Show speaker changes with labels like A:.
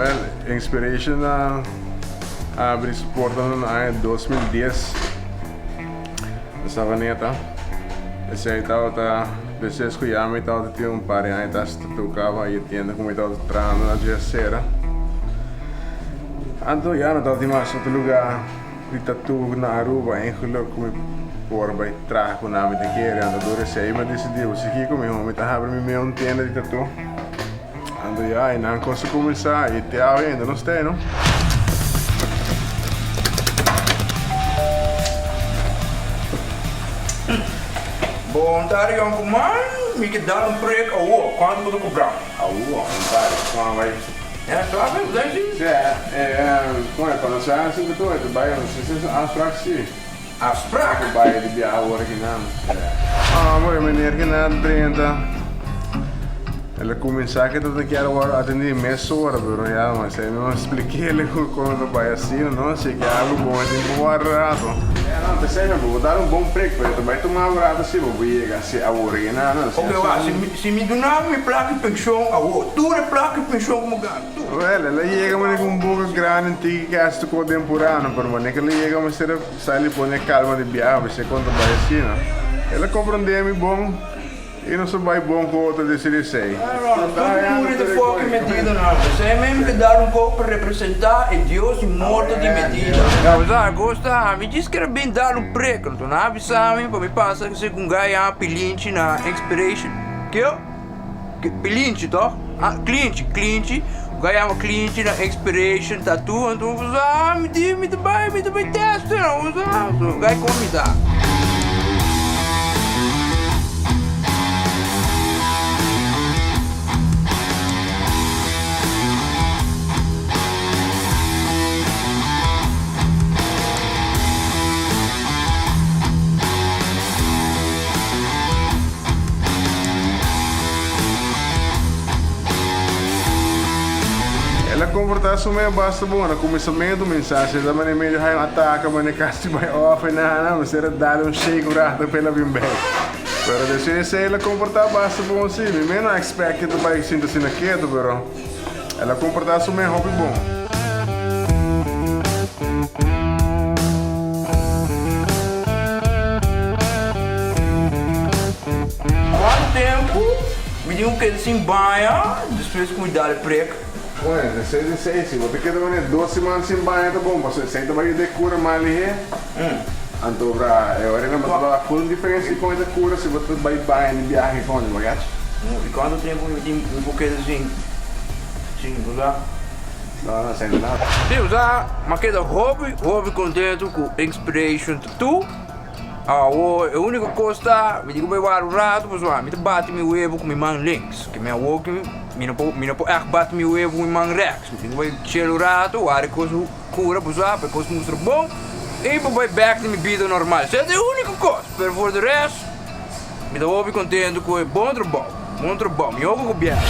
A: Well, Inspiration a abri su portanan na aña 2010 na Savaneta. Esei tabata despues ku ya mi tabata tin un par di aña ta tokaba e tienda ku mi tabata trahando na dje a sera. Anto ya no tabatin mas otro luga di tatu na Aruba en geluk ku mi por bai traha ku nan mi ta kere. Anto dor esei mi a disidí bo si kiko mi homi ta habri mi mes un tienda di tatu. Anto ya e nan kos a kuminsá i te awe ainda no stay no.
B: Bon tardi yonkuman, mi ke dal un prek awo, kuantu bo ta kubra?
A: Awo, bon tardi, kon a bai?
B: Ja, kla fe, bo ta si?
A: Si, kon e pa nos hasi ku tur, e ta bai nos hasi su afsprak si.
B: Afsprak?
A: Ku bai di biaha awor kinan. Ah, bo e meneer kinan drenta. El a kuminsá ke ta ta kier wòrdu atendí mesora, pero ya mas ei no splik'é ku kon ta bai asina, no? Si e ke algu bon e tin ku wòrdu rato. Ya no, p'esei no, bo dar un bon prek, pero e ta bai tuma bo rato si bo por yega si awor kinan, no?
B: Oke, wak, si mi duna bo mi plaka di penshon awor, tur e plaka di penshon ku mi gana.
A: Wel, el a yega manera ku un boka grandi un tiki kasi tokó den purano, pero manera ku el a yega mester a sali pone kalma di biaha mester konta bai asina. El a komprondé mi bon i nos a bai bon ku otro desir esei.
B: Tur puri ta foki medidanan. Esei mesmo ke dar un kop pa representá e Dios di morto di medida. Ya bo sa, Agosta, mi djis kere bin dar un prek, anto nan a bisa mi pa mi pasa segun gai a pilinchi na Inspiration. Kio? Pilinchi toch? Ah, klinchi, klinchi. Ku a yama klinchi na Inspiration Tattoo. Anto mi pensa, ah, mi di, mi ta bai, mi ta bai teste. Mi pensa, ah, gai kon mi ta.
A: El a comporta su mes basta bon. Na cuminsamentu mensahe ta mane medio hay un ataka mane casi bay off y nada. Mester a dale un shake un rato pa el a bin bek. Pero despues di esey el a comporta basta bon si. Mi mes no a expect ke ta bay sinta asina keto pero el a comporta su mes hopi bon.
B: Cuanto tempo mi tin cu keda sin baña despues cu mi dal prek?
A: Bueno, de seis en seis, si bo ta keda manera dos siman sin baña ta bon, pasobra esey ta bay yuda e cura mas lihe. Anto bra, e ora nan bo ta wak full diferencia di con e ta cura si bo ta bay baña di biahe con, bo gach?
B: Y cuanto tempo mi tin mi por keda sin sin usa?
A: No, no, esey no nada.
B: Si, usa, m'a keda hopi, hopi contento cu Inspiration Tattoo. Awor e úniko kos ta, mi tin ku bai wak un ratu pasobra mi ta bati mi webu ku mi man links. Ke mi awor ki mi no por mi no por ègt bati mi webu ku mi man rèks. Mi tin ku bai chel un ratu, wak e kos kura pasobra pa e kos mustra bon i pa bai bèk na mi bida normal. Esei ta e úniko kos, pero for de rèst mi ta hopi kontentu ku e bon trabou, bon trabou. Mi hopi ku bièn.